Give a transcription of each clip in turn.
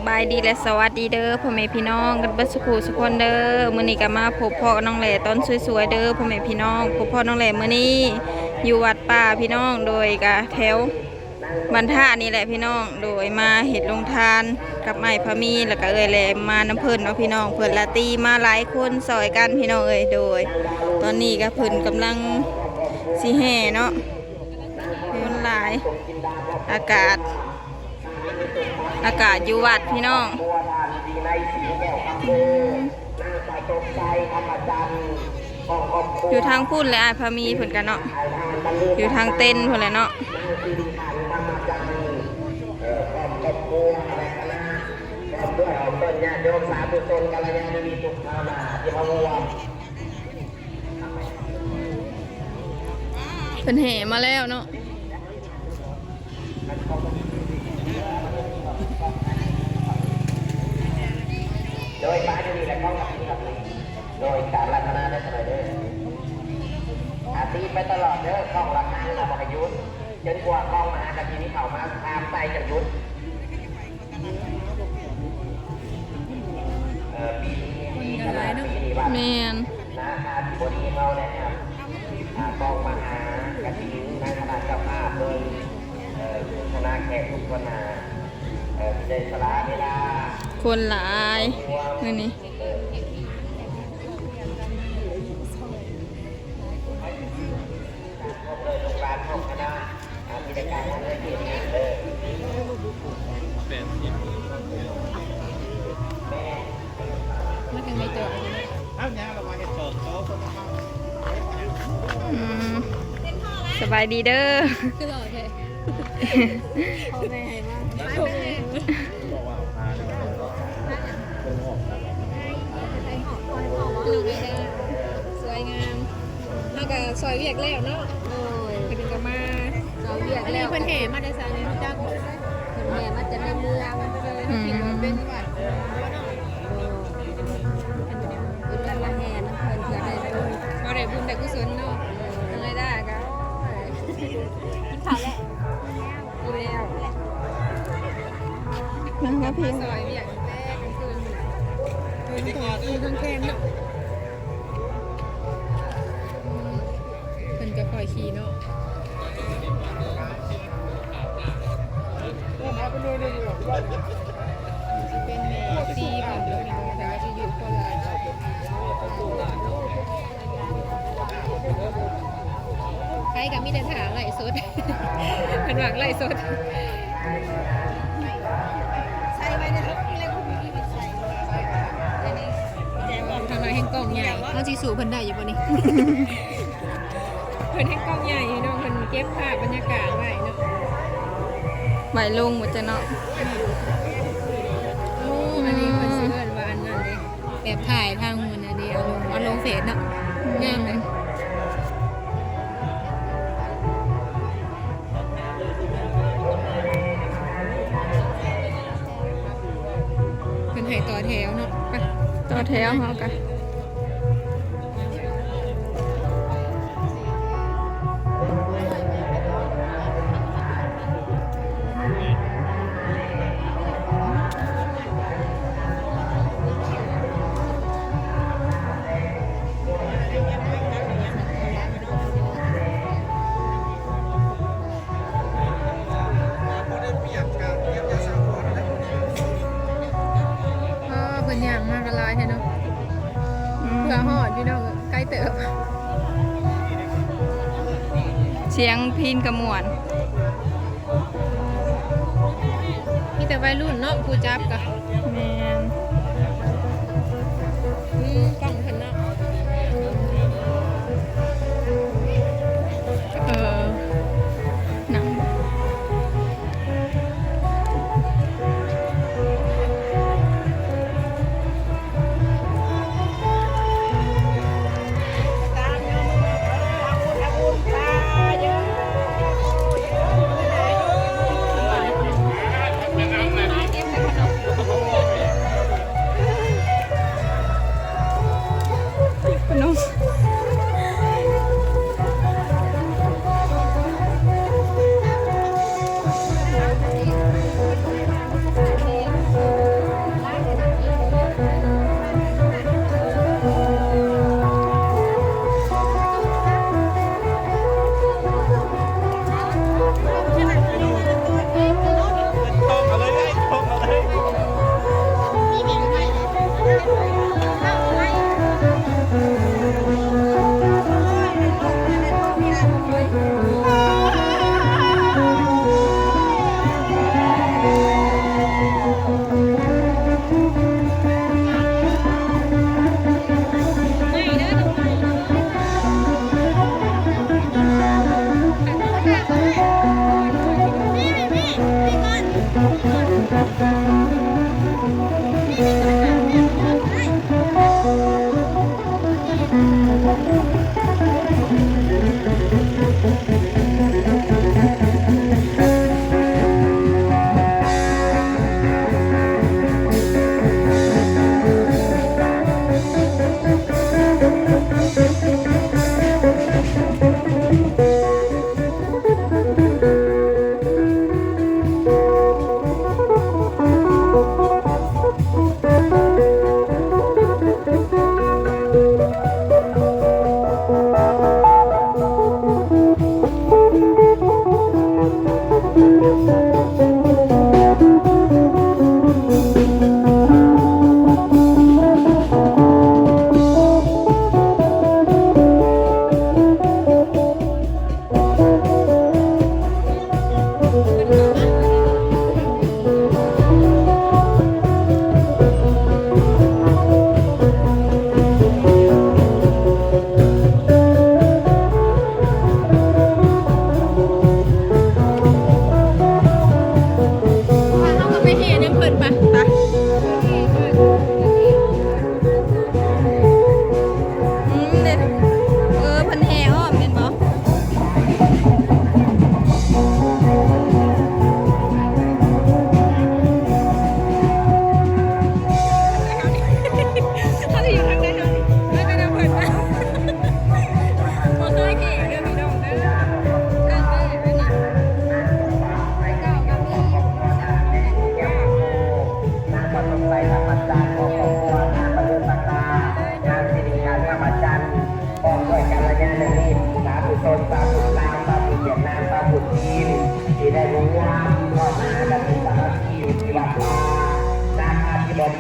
ບາຍດີ ແລະ ສະຫວັດດີເດີ ພໍ່ແມ່ພີ່ນ້ອງກັນເບິດສຸຄູ່ສຸຄົນເດີ. ມື້ນີ້ກໍມາພົບພໍ້ນ້ອງແຫຼຕອນສວຍໆເດີ ພໍ່ແມ່ພີ່ນ້ອງ. ພົບພໍ້ນ້ອງແຫຼມື້ນີ້ຢູ່ວັດປ່າພີ່ນ້ອງ ໂດຍກະແຖວ ບັນທານີ້ແຫຼະພີ່ນ້ອງ ໂດຍມາເຮັດໂຮງທານກັບອ້າຍພາມີ ແລ້ວກະເອື້ອຍແຫຼມານຳເພິ່ນເນາະພີ່ນ້ອງ. ເພິ່ນລາຕີມາຫຼາຍຄົນຊ່ອຍກັນພີ່ນ້ອງເອີຍ. ໂດຍຕອນນີ້ກະເພິ່ນກຳລັງຊິແຫ່ເນາະ ຄົນຫຼາຍ ອາກາດ ອາກາດຢູ່ວັດພີ່ນ້ອງ ອືມ ຢູ່ທາງພຸ້ນແຫຼະ ອ້າຍພາມີເພິ່ນກະເນາະ ຢູ່ທາງເຕັນພຸ້ນແຫຼະເນາະ. ເພິ່ນແຫ່ມາແລ້ວເນາະ. ໂດຍປ້າຢູ່ນີ້ແຫຼະ ກ້ອງກັບນີ້ກັບນີ້ ໂດຍຕາມລັກສະນະໄດ້ສະເໜີເດີ ອາ ຕີໄປຕະຫຼອດເດີ ກ້ອງລະຄັງນະບໍ່ໃຫ້ຢຸດ ຈົນກວ່າກ້ອງມະຫາກະຖິນເຂົ້າມາ ຕາມໃສ່ຈະຢຸດ. ເອີ ປີນີ້ດີຂະໜາດ ປີນີ້ວ່າ ແມ່ນ ນາຄາສິບໍ່ດີເຮົາແລ້ວ ອາ ກອງມະຫາກະຖິນ ໃນຖານະເຈົ້າພາບເບິ່ງ ເອີ ຄະນະແຂກທຸກຄົນນະ ເອີ ທີ່ໄດ້ສະຫຼະເວລາ ຄົນຫຼາຍມື້ນີ້ ເອີ ໃຫ້ເປັນທີ່ ຕາມເລີຍລູກຫຼານຂອງຄະນະ ມາເຖິງໃນໂຕະ ອືມ ສະບາຍດີເດີ ຄືຫຼໍ່ແທ້ ພໍ່ແມ່ໃຫ້ມາ ສວຍງາມ. ເຮົາກໍຊ່ອຍວຽກແລ້ວເນາະ ໂດຍ ເພິ່ນກໍມາຊ່ອຍວຽກແລ້ວ. ອັນນີ້ເພິ່ນແຫ່ມາແຕ່ໃສນີ້ ຮູ້ຈັກບໍ່? ເພິ່ນແຫ່ມາຈາກໃນເມືອງ ເອີ ເພິ່ນເປັນວັດ ເພິ່ນມາແຫ່ນຳເພິ່ນ ເພື່ອໄດ້ບຸນ ເພື່ອໄດ້ບຸນໄດ້ກຸສົນເນາະ. ເອີ ທາງໃດກໍ ໂອ້ຍ ກິນເຂົ້າແລ້ວ ກິນແລ້ວ ມາ ມາພີ້ ມາຊ່ອຍວຽກແຕ່ກາງຄືນ ເພິ່ນກໍຢູ່ທາງແຄມເນາະ. ເພິ່ນກໍຄ່ອຍຂີ່ເນາະ ຊິເປັນແມ່ຊີເພິ່ນເນາະ ເພິ່ນກໍຊິຢູ່ຄົນລະ ໃຜກໍມີແຕ່ຖ້າໄລຟ໌ສົດ ເພິ່ນວ່າໄລຟ໌ສົດ ໃສ່ໄວ້ໃນເຮົານີ້ແຫຼະ ບໍ່ມີໃຜໃສ່ ອັນນີ້ແຈກອອກທາງໃນແຮ່ງກ້ອງໃຫຍ່ ເຮົາຊິສູ້ເພິ່ນໄດ້ຢູ່ບໍ່ນີ້? ເພິ່ນແຮ່ງກ້ອງໃຫຍ່ເນາະ ເພິ່ນເກັບພາບບັນຍາກາດໄວ້ເນາະ ໄວ້ລົງໝົດຈ້ະເນາະ. ໂອ້ ອັນນີ້ເພິ່ນຊິເອີ້ນວ່າອັນນັ້ນເດ້ ແອບຖ່າຍທາງໝູ່ນະເດ ເອົາລົງ ເອົາລົງເຟສເນາະ ງາມເລີຍ. ເພິ່ນໃຫ້ຕໍ່ແຖວເນາະ ໄປ ຕໍ່ແຖວເຮົາກະ. ອ້າ ເພິ່ນຍ່າງມາກໍຫຼາຍແທ້ເນາະ ອືມ ເພື່ອຮອດພີ່ນ້ອງ ໄກເຕີບ ສຽງພີນກະມ່ວນ. ມີແຕ່ໄວລຸ້ນເນາະ ຜູ້ຈັບກະ ແມ່ນ ອືມ ກ້ອງເພິ່ນເນາະ ເອີ ໜັງ ເ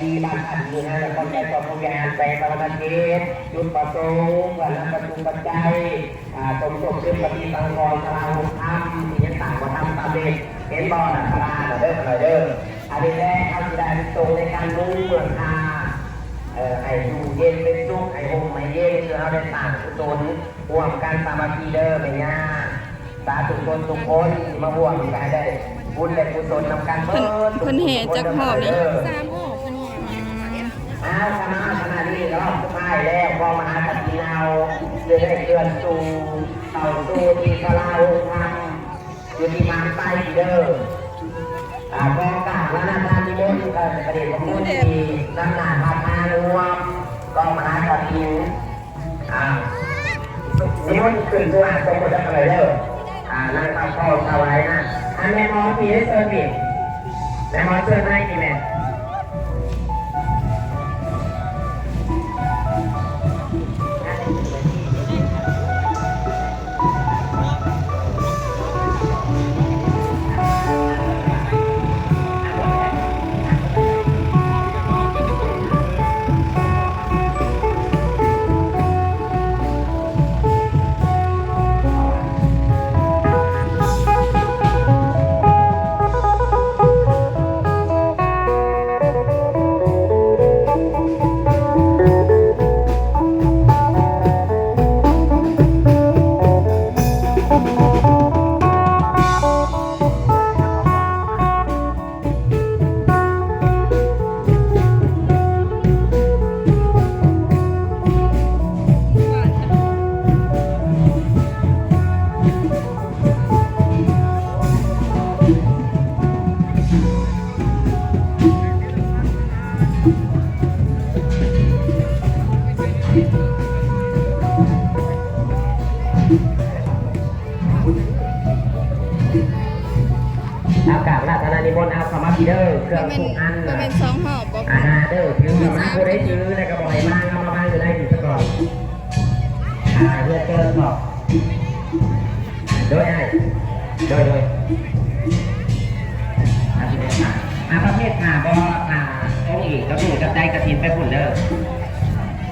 ດີບ້ານທ່ານມີນາ ຄວາມໃຈຂອງຜູ້ບໍລິຫານແຂວງສະຫວັນນະເຂດ ຈຸດປະສົງ ເພື່ອນຳປັດຈຸປັດໄຈ ອ່າ ສົມທົບທຶນປະຕິສັງຂອນສາລາໂຮງທຳ ທີ່ຍັງສ້າງບໍ່ທັນສຳເລັດ. ເຫັນບໍ່ນະ ສາລານະເດີ ຂ້ານ້ອຍເດີ. ອັນນີ້ແຫຼະ ເຮົາຊິໄດ້ອານິສົງໃນການນຸ່ງເມືອງທ່າ ເອີ ໃຫ້ຢູ່ເຢັນເປັນສຸກ ໃຫ້ຮົ່ມໃຫ້ເຢັນ ຄືເຮົາໄດ້ສ້າງກຸສົນຮ່ວມກັນສາມັກຄີເດີແມ່ຍ່າ. ສາທຸຊົນທຸກຄົນທີ່ມາຮ່ວມນີ້ ກໍໃຫ້ໄດ້ບຸນໄດ້ກຸສົນນຳກັນເບີດ ເພິ່ນ ເພິ່ນແຫ່ຈັກຮອບນີ້? ສາມຮອບເພິ່ນແຫ່. ອືມ ອ້າວ ຂະໜາດ ຂະໜາດນີ້ຮອບສຸດທ້າຍແລ້ວ ຂອງມະຫາກະຖິນເຮົາ ຈະໄດ້ເຄື່ອນສູ່ ເຂົ້າສູ່ທີ່ສາລາໂຮງທຳ ຢູ່ທີ່ໝາກໄຊເດີ. ອ່າ ຂໍກາບລານະທານນິມົນ ກໍພະເດດພະຄຸນທີ່ນຳໜ້າພາທາງຮ່ວມກອງມະຫາກະຖິນ. ອ່າ ນິມົນຂຶ້ນສູ່ອາສົມມຸດເດີ ຂ້ານ້ອຍເດີ. ອ່າ ນາງຄຳທອງຖວາຍນະ. ອັນແມ່ໝໍພີ້ ເຊີນພີ້ ແມ່ໝໍເຊີນໃຫ້ພີ້ແມ່. ເອົາກາບລາດທະນານິມົນ ເອົາເຂົ້າມາພີ້ເດີ ເຄື່ອງທຸກອັນ ບໍ່ແມ່ນສອງຮອບບໍ່? ອາ ເດີ ຖືມາ ຜູ້ໃດຖືແລ້ວກໍບໍ່ໃຫ້ມາ ເອົາມາວາງຢູ່ໃນພີ້ສາກ່ອນ. ອາ ເຮືອນເກີດເນາະ ໂດຍອ້າຍ ໂດຍ ໂດຍ ອາ ປະເພດຜ້າບໍ່ ຜ້າອົງອີກ ກະບຸນກະໄຈກະສິນໄປພຸ້ນເດີ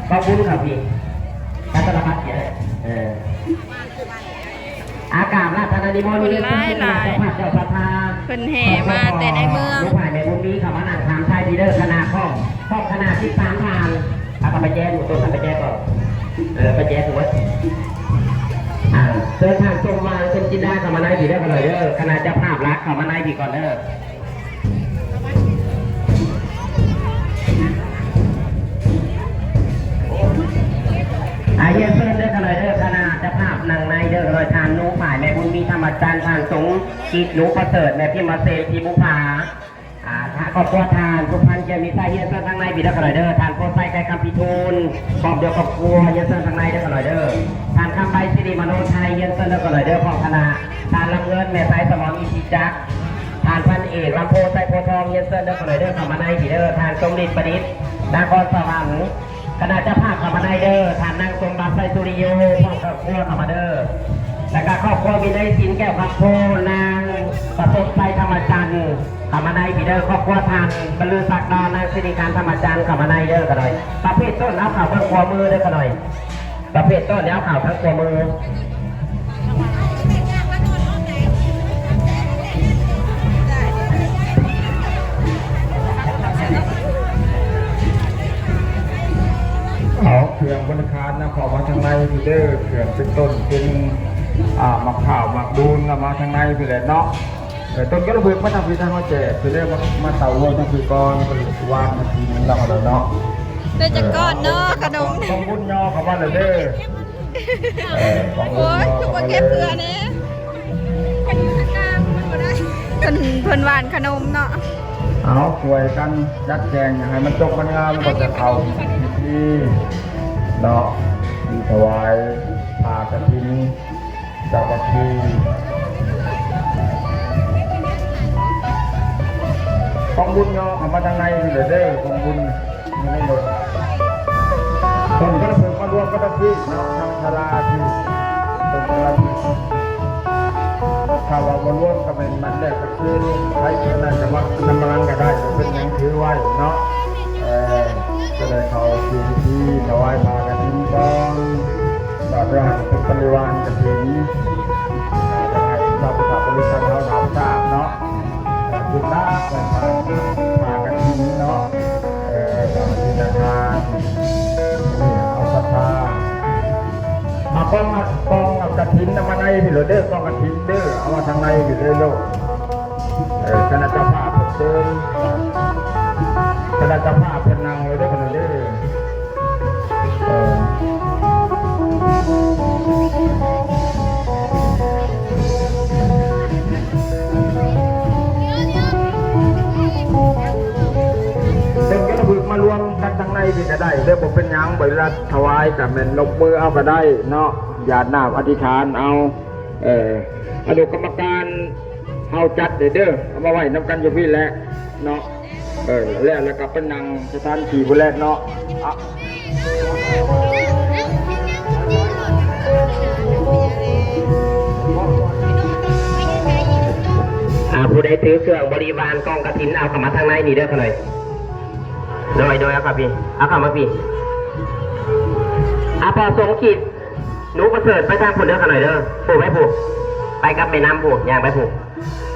ກອງບຸນເຂົ້າພີ້ ກະສາລະພັດເດີ ເອີ. ອາ ກາບລາດທະນານິມົນ ຄົນຫຼາຍໆ ເຈົ້າພາບເຈົ້າສັດທາ ເພິ່ນແຫ່ມາແຕ່ໃນເມືອງ ລູກພາຍແມ່ບຸນມີ ເຂົ້າມານັ່ງຖາມໄຖ່ພີ້ເດີ ຄະນະພ້ອມ ພ້ອມຄະນະສິບສາມທ່ານ. ອາ ໄປແຈກໝູ່ຕົ້ນ ໄປແຈກກ່ອນ ເອີ ໄປແຈກໝົດ. ອາ ເຊີນທ່ານສົມຫວັງ ສົມຈິນດາ ເຂົ້າມາໃນພີ້ເດີ ຂ້ານ້ອຍເດີ ຄະນະເຈົ້າພາບຫຼັກ ເຂົ້າມາໃນພີ້ກ່ອນເດີ. ອາ ຮຽນເຊີນເດີຂ້ານ້ອຍເດີ ຄະນະເຈົ້າພາບນັ່ງໃນເດີຂ້ານ້ອຍ ທ່ານໜູຝ້າຍ ແມ່ບຸນມີ ທຳມະຈັນ ທ່ານສົມຈິດ ໜູປະເສີດ ແມ່ພິມມະເສນ ທີ່ບຸພາ ອາ ຄອບຄົວທ່ານສຸພັນ ແກ້ວມີໄຊ ຮຽນເຊີນທາງໃນພີ້ເດີຂ້ານ້ອຍເດີ ທ່ານໂພໄຊ ໄກຄຳພິທູນ ພ້ອມດ້ວຍຄອບຄົວ ຮຽນເຊີນທາງໃນເດີຂ້ານ້ອຍເດີ ທ່ານຄຳໃບ ສິລິມະໂນໄທ ຮຽນເຊີນເດີຂ້ານ້ອຍເດີ ພ້ອມຄະນະ ທ່ານລຳເງິນ ແມ່ໄຊ ສະໝອນ ອິນທິຈັກ ທ່ານພັນເອກ ລຳໂພ ໄຊໂພທອງ ຮຽນເຊີນເດີຂ້ານ້ອຍເດີ ເຂົ້າມາໃນພີ້ເດີ ທ່ານສົມລິດ ປະດິດ ນະຄອນສະຫວັນ ຄະນະເຈົ້າພາບເຂົ້າມາໃນເດີ ທ່ານນາງສົມບັດ ໄຊສຸລິໂຍ ພ້ອມຄອບຄົວເຂົ້າມາເດີ ແລ້ວກະຄອບຄົວວິໄລສິນ ແກ້ວຄຳໂພ ນາງປະສົມໄຊ ທຳມະຈັນ ເຂົ້າມາໃນພີ້ເດີ ຄອບຄົວທ່ານບັນລືສັກດອນ ນາງສິລິການ ທຳມະຈັນ ເຂົ້າມາໃນເດີຂ້ານ້ອຍ ປະເພດຕົ້ນເອົາເຂົ້າທາງຂວາມືເດີຂ້ານ້ອຍ. ປະເພດຕົ້ນແລ້ວເຂົ້າທາງຂວາມື ເອົາເຄື່ອງບໍລິການນຳເຂົ້າມາທາງໃນພີ້ເດີ ເຄື່ອງເປັນຕົ້ນເປັນ ອ່າ ໝາກພ້າວໝາກດູນນຳມາທາງໃນພີ້ແຫຼະເນາະ. ເອີ ຕົ້ນກະລະເບີກມາທາງພີ້ ທາງເຮົາແຈກພີ້ເດີ ມາ ມາເຕົ້າໂຮມທາງພີ້ກ່ອນ ວາງທາງພີ້ນຳເນາະ. ໄດ້ຈັກກ້ອນເນາະ ຂະໜົມ ຂອງບຸນຍໍເຂົ້າມາແລ້ວເດີ. ເອີ ຂອງບຸນ ໂອ້ຍ ຍໍ ຄືບໍ່ເກັບເພື່ອແດ່ ເພິ່ນ ເພິ່ນຫວ່ານຂະໜົມເນາະ. ເອົາ ຊ່ວຍກັນຈັດແຈງໃຫ້ມັນຈົບມັນງາມ ກໍຈະເຂົ້າພິທີເນາະ ທີ່ຖວາຍຜ້າກະຖິນ ສາມັກຄີ ກອງບຸນຍໍເຂົ້າມາທາງໃນນີ້ເດີ ກອງບຸນຢູ່ໃນລົດ ເພິ່ນກໍເພິ່ນມາລວມກັນທັງພີ້ເນາະ ທາງສາລາພີ້ ເພິ່ນກໍ ຖ້າວ່າບໍ່ລວມກໍແມ່ນມັນແລ້ວ ຄືໃຜອັນນັ້ນຈະມານຳຫຼັງກໍໄດ້ ບໍ່ເປັນຫຍັງ ຖືໄວ້ເນາະ. ໄດ້ເຂົ້າສູ່ພິທີຖວາຍຜ້າກະຖິນກ່ອນ ແລ້ວເພື່ອໃຫ້ເປັນປະລິວານກະຖິນ ແລ້ວໃຫ້ຊາວພຸດທະບໍລິສັດເຮົາຮັບຊາບເນາະ ເອີ ບຸນນາເປັນຜ້າ ຜ້າກະຖິນເນາະ ເອີ ກະຖິນທານ ເອົາສັດທາ ມາກອງ ກອງກະຖິນນຳມາໃນພີ້ໂລດເດີ ກອງກະຖິນເດີ ເອົາມາທາງໃນພີ້ເລີຍໂລດ. ເອີ ຄະນະເຈົ້າພາບເພິ່ນເຊີນ ຄະນະເຈົ້າພາບເພິ່ນນັ່ງເລີຍເດີ ເອີ ເພິ່ນກະລະບຶກມາລວມກັນທາງໃນພີ້ກະໄດ້ເດີ ບໍ່ເປັນຫຍັງ ເວລາຖວາຍກະແມ່ນນົບມືເອົາກະໄດ້ເນາະ ຢາດນ້ຳອະທິຖານເອົາ ເອີ ອະນຸກຳມະການ ເຮົາຈັດເດີ ເອົາມາໄວ້ນຳກັນຢູ່ພີ້ແຫຼະເນາະ ເອີ ແລ້ວ ແລ້ວກະໄປນັ່ງສະຖານທີ່ພຸ້ນແຫຼະເນາະ ອາ ອາ ຜູ້ໃດຖືເຄື່ອງບໍລິວານກອງກະຖິນ ເອົາເຂົ້າມາທາງໃນນີ້ເດີຂ້ານ້ອຍ ໂດຍ ໂດຍ ເອົາເຂົ້າພີ້ ເອົາເຂົ້າມາພີ້ ອາ ພໍ່ສົມຄິດ ໜູປະເສີດໄປທາງພຸ້ນເດີຂ້ານ້ອຍເດີ ຜູ້ໄປຜູ້ ໄປກັບແມ່ນຳຜູ້ ຍ່າງໄປຜູ້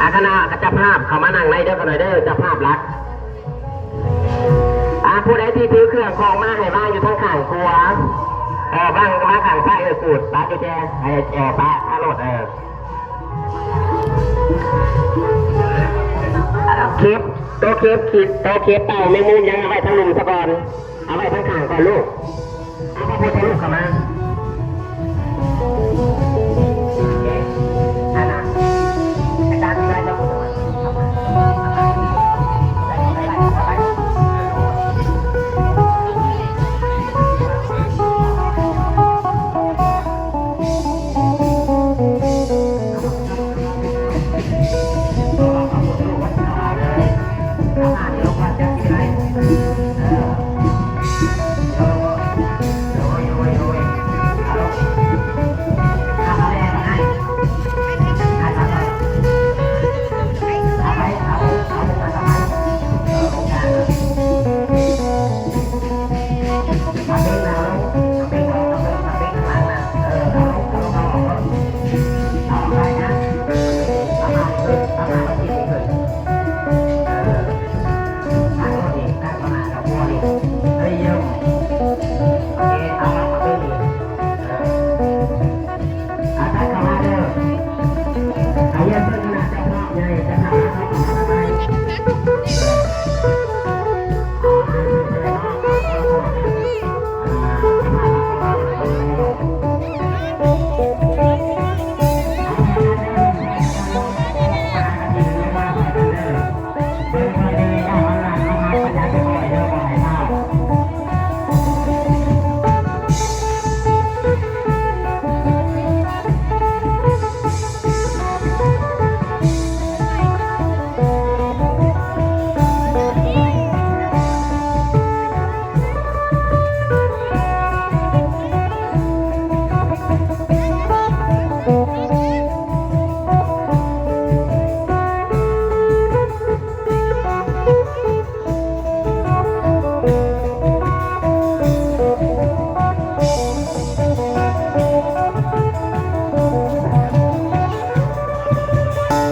ອາ ຄະນະເຈົ້າພາບເຂົ້າມານັ່ງໃນເດີຂ້ານ້ອຍເດີ ເຈົ້າພາບຫຼັກ ອາ ຜູ້ໃດທີ່ຖືເຄື່ອງຂອງມາໃຫ້ວາງຢູ່ທາງຂ້າງຂວາ ເອີ ວາງ ວາງຂ້າງຊ້າຍ ເອີ ກູດ ປະຢູ່ແຈ ເອີ ປະ ປະໂລດ ເອີ ເຂັບ ໂຕເຂັບ ຂີດ ໂຕເຂັບ ເຕົ້າ ແມງມຸມ ຫຍັງ ເອົາໄວ້ທາງລຸ່ມສາກ່ອນ ເອົາໄວ້ທາງຂ້າງກ່ອນລູກ ເອົາພະພຸດທະຮູບເຂົ້າມາ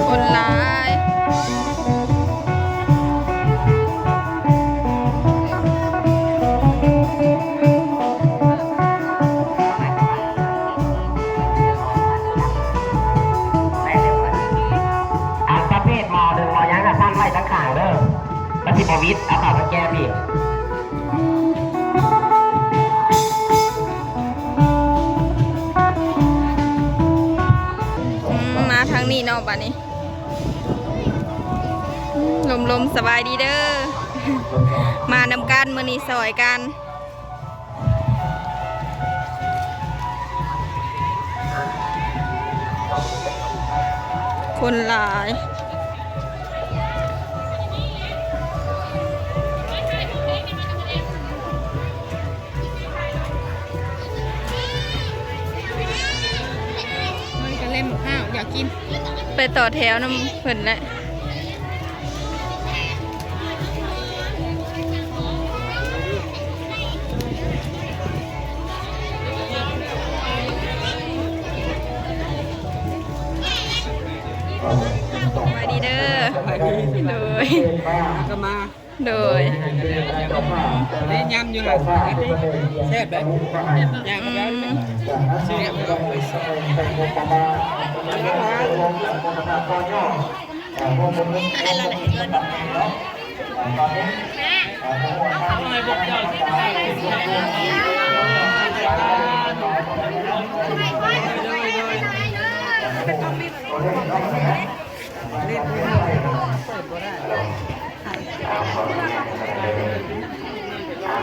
ຄົນຫຼາຍ ອັນປະເພດໝໍ້ໜຶ່ງໝໍ້ຫຍັງກະສັ່ນໄວ້ທາງຂ້າງເດີ ມັນຊິບໍ່ຫວິດ ເອົາເຂົ້າທາງແຈພີ້ ອືມ ມາທາງນີ້ເນາະບາດນີ້ ອືມ ລົມໆ ສະບາຍດີເດີ ມານຳກັນ ມື້ນີ້ຊ່ອຍກັນ. ຄົນຫຼາຍ ມັນກະເລັມໝາກພ້າວ ຢາກກິນ ໄປຕໍ່ແຖວນຳເພິ່ນແຫຼະ. ດີເດີ ໂດຍ ແລ້ວກໍມາ ໂດຍ ໄດ້ຍຳຢູ່ຫັ້ນ ແຊບເດ້ ຍຳ ອືມ ແຊບ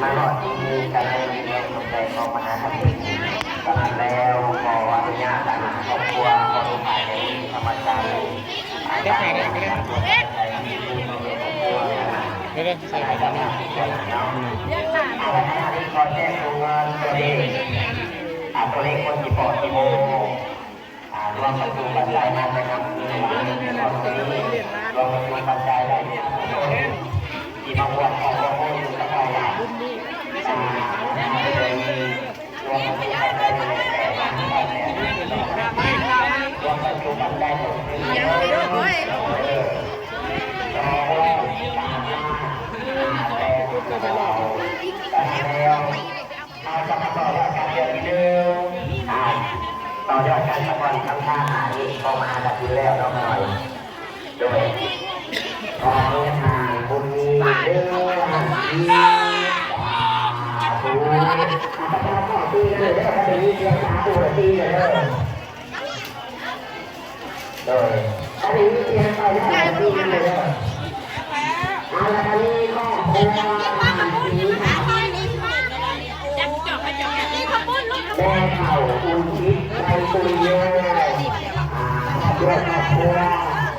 ມາຮອດທີ່ນີ້ກໍໄດ້ມີແຮງໃຈຂອງມະຫາທຳອີກ ສະນັ້ນແລ້ວ ຂໍອະນຸຍາດ ຄອບຄົວ ຂໍອະນຸຍາດ ທຳມະຊາດ ເດີ ໃສ່ໄປເດີ ໃສ່ໄປເດີ ໃນຂະນະທີ່ຂໍແຈ້ງຕົວເງິນຕົວເລກ ອາ ຕົວເລກຄົນທີ່ປອກທີ່ໂມ ອາ ລວມປະຈຸບັນໄດມາແຕ່ນຳ ລວມປະຈຸບັນໄດໄດ້ທີ່ມາຮ່ວມຂອງພວກເຮົາຢູ່ກັບເຮົາ ອາ ລວມປະຈຸບັນໄດ ລວມປະຈຸບັນໄດ ສອງຮ້ອຍສາມລ້ານ ແລ້ວ ເຮົາຈະມາຕໍ່ຍອດການເດືອນທີໜຶ່ງ ອ່າ ຕໍ່ຍອດການສະກ່ອນທຳທ່ານານີ້ ເຂົ້າມາອັນດັບທີແລ້ວເນາະ ຂ້ານ້ອຍ ໂດຍ ຂໍໃຫ້ທ່ານບຸນມີເດີ ສາທຸ ອາ ສາທຸ ເດີ ຄັນໄດ້ຍິນສຽງສາທຸ ຕີເດີ. ໂດຍ ອັນນີ້ມີພຽງເທົ່ານັ້ນທີ່ມີເດີ ເອົາລະ ອັນນີ້ຄອບຄົວທ່ານສີຂາວ ແມ່ເຖົ້າບຸນຈິດ ໄຊຕຸນໂຍ ອາ ຄອບຄົວ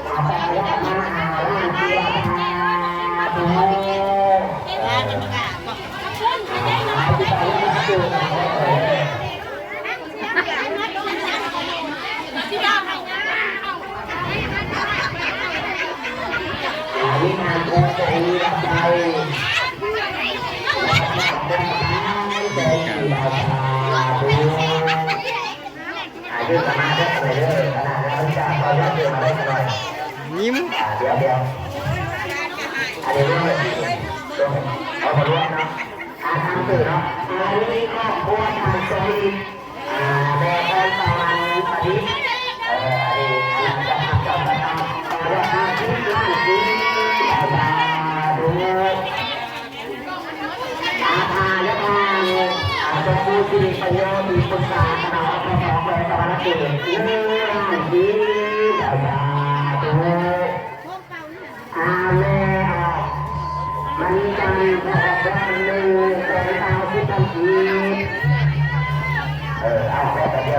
ຄອບຄົວ ອາ ສາທຸ ສາທຸ ສາທຸ. ຍິ້ມ ອ່າ ດຽວ ດຽວ ອັນນີ້ເລື່ອງ ເລື່ອງ ເອົາມາລວມເນາະ ອ່າ ທາງຊື່ເນາະ ອັນນີ້ຄອບຄົວທ່ານສົມ ອ່າ ແມ່ພອນສະຫວັນປະດິດ ເອີ ອັນນີ້ ອັນນັ້ນຈະຮັບ ຈະຮັບ ຈະຮັບ ເອີ ຫ້າສິບລ້ານກີບ ສາທຸ ອາ ທານ ແລະ ທານ ອາ ສົມບູນສິລິປະໂຍດ ທີ່ປຶກສາຄະນະ ອພສ ແຂວງສະຫວັນນະເຂດ ໜຶ່ງລ້ານກີບ ສາທຸ ອາ ແມ່ ອາ ມະນີຈັນ ຂອບໃຈ ໜຶ່ງແສນຊາວສິບພັນກີບ ເອີ ເອົາ ແປັບດຽວເດີ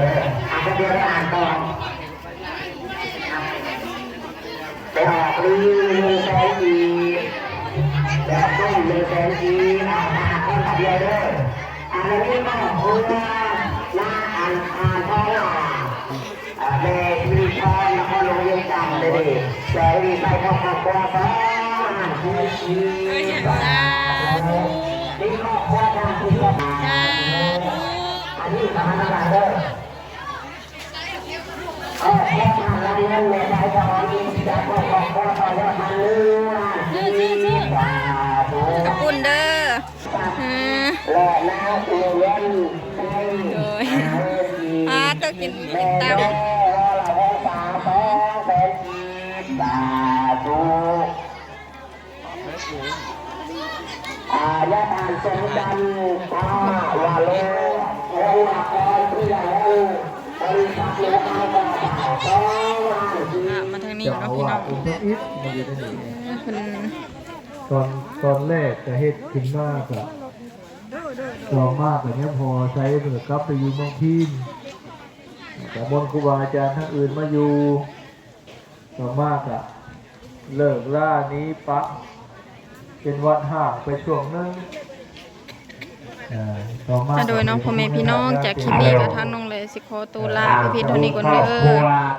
ອ່ານແປັບດຽວເດີ ອ່ານກ່ອນ ໄປອອກລີ ໜຶ່ງແສນກີບ ແລ້ວຕົ້ມ ໜຶ່ງແສນກີບ ອ່າ ພາຄົນກັບເຮືອເດີ ອັນນີ້ຄອບຄົວນາງ ອັນ ອ່ານທອງຫຼ້າ ອ່າ ແມ່ສິລິພອນ ນະຄອນຫຼວງວຽງຈັນເດ້ ແສງດີໃສ່ຄອບຄົວສອງລ້ານສີ່ສິບ ສາທຸ ນີ້ຄອບຄົວທາງທີ່ສອງ ສາທຸ ອັນນີ້ສາມພັນບາດເດີ ຂອບຄຸນເດີ ເອີ ໂດຍ ອ່າ ເຈົ້າກິນ ກິນຕຳ ສາທຸ. ອາ ຍາທ່ານສົມຈັນ ທາມະວາໂລ ອົງນະຄອນ ເພື່ອຮູ້ ບໍລິສັດ ເມກາ ສອງລ້ານ ມາທາງນີ້ເນາະ ພີ່ນ້ອງ ເອີ ເພິ່ນ ຕອນ ຕອນແລກກະເຮັດຂຶ້ນມາກະ ຕໍ່ມາກະຍັງພໍໃຊ້ ເພິ່ນກະກັບໄປຢູ່ເມືອງພີນ ກະບ່ອນຄູບາອາຈານທາງອື່ນມາຢູ່ ຕໍ່ມາກະເລີກລາໜີປະ ເປັນວັດຮ້າງໄປຊ່ວງໜຶ່ງ ເອີ ຕໍ່ມາ ໂດຍເນາະ ພໍ່ແມ່ພີ່ນ້ອງ ຈາກຄລິບນີ້ກະທາງນ້ອງແຫຼຊິຂໍໂຕລາໄປພຽງເທົ່ານີ້ກ່ອນເດີ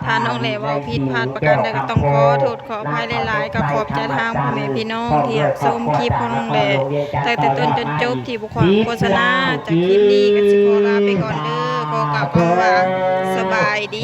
ຖ້ານ້ອງແຫຼເວົ້າຜິດພາດປະການໃດກະຕ້ອງຂໍໂທດຂໍອະໄພຫຼາຍໆ ກະຂອບໃຈທາງພໍ່ແມ່ພີ່ນ້ອງທີ່ຮັບຊົມຄລິບຂອງນ້ອງແຫຼ ຕັ້ງແຕ່ຕົ້ນຈົນຈົບ ທີ່ບໍ່ຂວາງໂຄສະນາ ຈາກຄລິບນີ້ກະຊິຂໍລາໄປກ່ອນເດີ ຂໍກ່າວຄຳວ່າ ສະບາຍດີ.